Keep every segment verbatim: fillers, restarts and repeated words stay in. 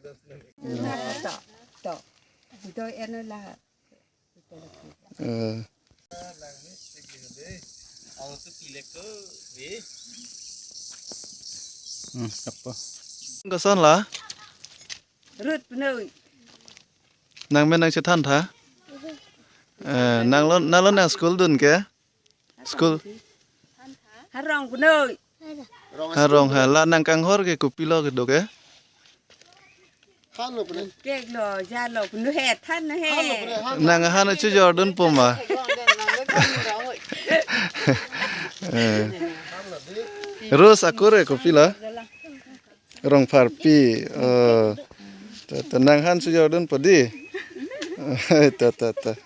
To, to. Ito eno la. Eh. Hmm, apa? Koson la? Rut penoi. Nang men nang chethan tha? Eh, nanglo, nanglo nang school dun ke? School. Harong penoi. Harong ha, la nang kanghor ke kopilo kedo ke? Kek lo, ja lo, penoi he, than he. Nang han chojor dunpo ma? Eh. Rose akur ke kopilo? Rongpharpi. Oh. Ta, ta, nang han chojor dunpo di. Ta, ta, ta.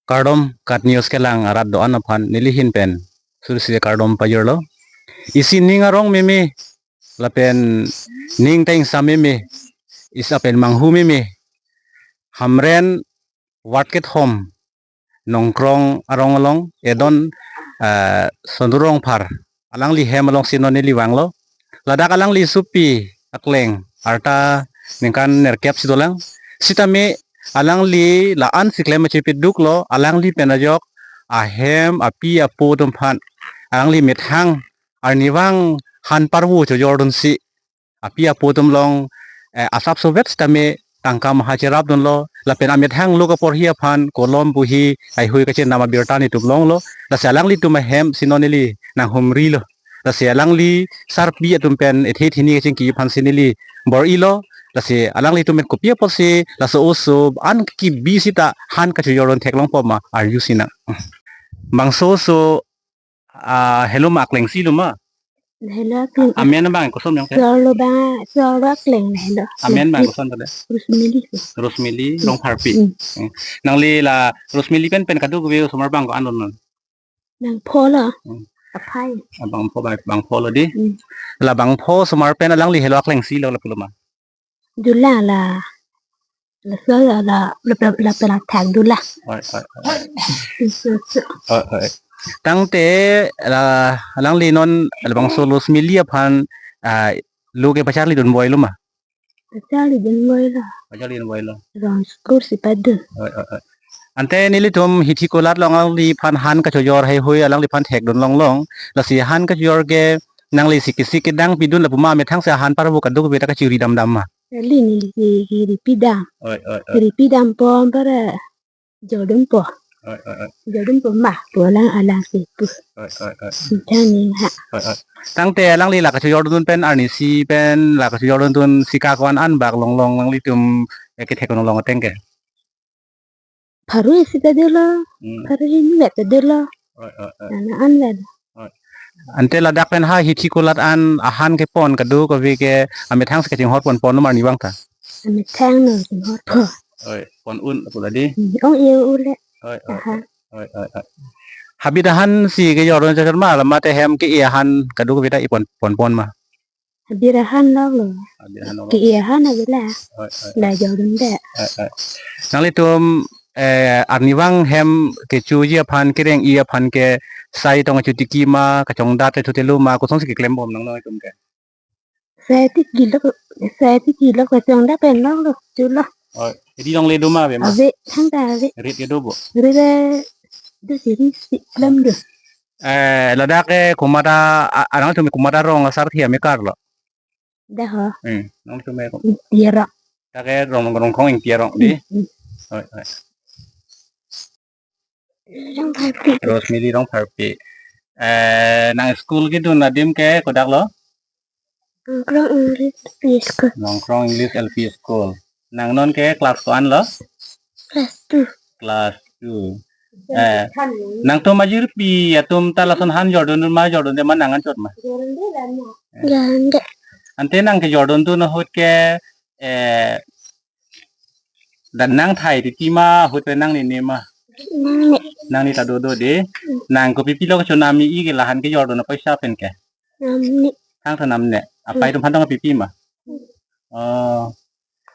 Kardom, KAT News kelang arat do-an aphan neli ahin pen sursi kardom pajirlo. Isi ning arong meme, lapen ning ta ingsam meme, isi pen manghu meme, Hamren ward kethom, Nongkrong arong along, edon, eh, Sondu Rongphar alangli hem alongsi non neli vanglo. Ladak alangli sopi akleng arta ningkan nerkep si dolang. Sitame alangli la-an si klem achi piduk lo, alangli pen ajok ahem api apo atum aphan alangli methang arnivang han parvo chojor dunsi api apo atum along, eh, asap sovet sitame tangka maha cherap dunlo, lapen amethang lo kaporhi aphan kolom buhi haihui kachenam abirta netum longlo, lasi alanglitum ahem si non neli nanghumrilo, lasi alangli sarpi atum pen ethe thini kachingki aphansi neli bor-ilo, lasi alanglitum pen kopi apotsi laso oso an kebi sita han kachojor dun theklongpo ma arjusi nang. Bangso oso, ah, helo ma, akleng si lo ma? Helo akleng. Amen abang koson yang te? Solo bang, solo akleng helo. Amen abang koson tale? Rosmili. Rosmili Rongpharpi. Hmm. Hmm. Nangli la Rosmili pen pen kadokave osomar bang ko-an lo non? Bangpho lo. Hmm. Aphai. Ah, bangpho, bang, bangpho lo di. Hmm. La bangpho osomar pen alangli helo akleng si lo lapulo ma? Dula la. Laso la, la, la, la, la, la thak dula. Oi, oi, oi. Isu, isu. Oi, oi. Tangte la, alangli non labangso Rosmili aphan, ah, lo ke pacharli dun boi lo ma? Pacharli dun boi lo. Pacharli dun boi lo. Rong school si padun. Oi, oi, oi. Ante nelitum hithi kolat along alangliphan han kachojor haihui alangliphan thek dun longlong. Lasi han kachojor ke nangli si kisi kedang pidun lapu ma, methang si han parvo kadokave ta kachiri damdam ma? Neli neli ke, kiri pidam. Oi, oi, oi. Kiri pidampo para jor dunpo. Oi, oi, oi. Jor dunpo ma, pu alang alang si pu. Oi, oi, oi. Sintang ning ha. Oi, oi. Tangte alangli la kachojor dun pen arnisi pen la kachojor dun si ka ko-an an bak longlong alanglitum, eh, kethek longlong ateng ke? Pharo isi ta dolo. Hmm. Pharo hini vet ta dolo. Oi, oi, oi. Nana an vet. Oi. Ante ladak pen ha hithi kolat an ahan kepon kadokave ke amethang si kachinghor ponpon lo ma arnivang ta? Amethang no chinghorpo. Oi, pon un apu la di. Hmm, ong iyo ule. Oi, oi, aha, oi, oi, oi. Habit ahan si kejor dun chachot ma, la mate hem ke-e ahan kadokave ta i pon, ponpon ma? Habit ahan lo lo. Habit ahan lo lo. Ke-e ahan avela. Oi, oi, oi. La jor dunde. Oi, oi. Nanglitum, eh, arnivang hem kechoji aphan, kereng-i aphan ke sai tong chotiki ma, kachongdat te thutelu ma, kosonsi keklem bom nanglitum ke? Sai tiki lo, sai tiki lo kachongdat pen lo lo, chulo. Oi, edi longle do ma ave ma? Ave, thangta ave. Rit kedo bo? Rit do, diri si klem do. Eh, ladak ke komat a, a, anang tumi komat arong asarthi amekar lo? Dah ho. Hmm, nang tumi ko. Ingti arong. Dak ke rong, Rongkrong Ingti arong di. Hmm, hmm. Oi, oi. Rongpharpi. Rosmili Rongpharpi. Eh, nang school kedun adim ke kodak lo? Nongkrong English L P School. Nongkrong English L P School. Nang non ke class ko-an lo? Class two. Class two. Eh, nangtum ajirpi atum ta lason han jordun ma, jordunde ma nang anchot ma? Jordunde lama. Jordunde. Ante nang kejordun dun ahut ke, eh, dan nang thai titi ma, ahut pen nangni ne ma? Nangni. Nangni ta dodo de. Hmm. Nang kopi pilo kechonam i ke la han kejordun apoisa pen ke? Namne. Thangta namne. Apai atum aphan tong pipi ma? Hmm. Oh.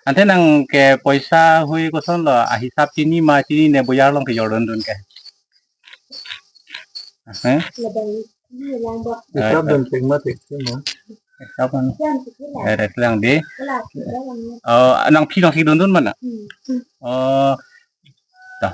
Ante nang ke poisa hui koson lo, ahisap chini ma, chinine, bojar along kejordun dun ke? Aha. Labang. Hisap dun thik ma thik si ma. Hisap an. Eh, ret lang di. Oh, nangphi nangsi dundun mana? Oh, ta.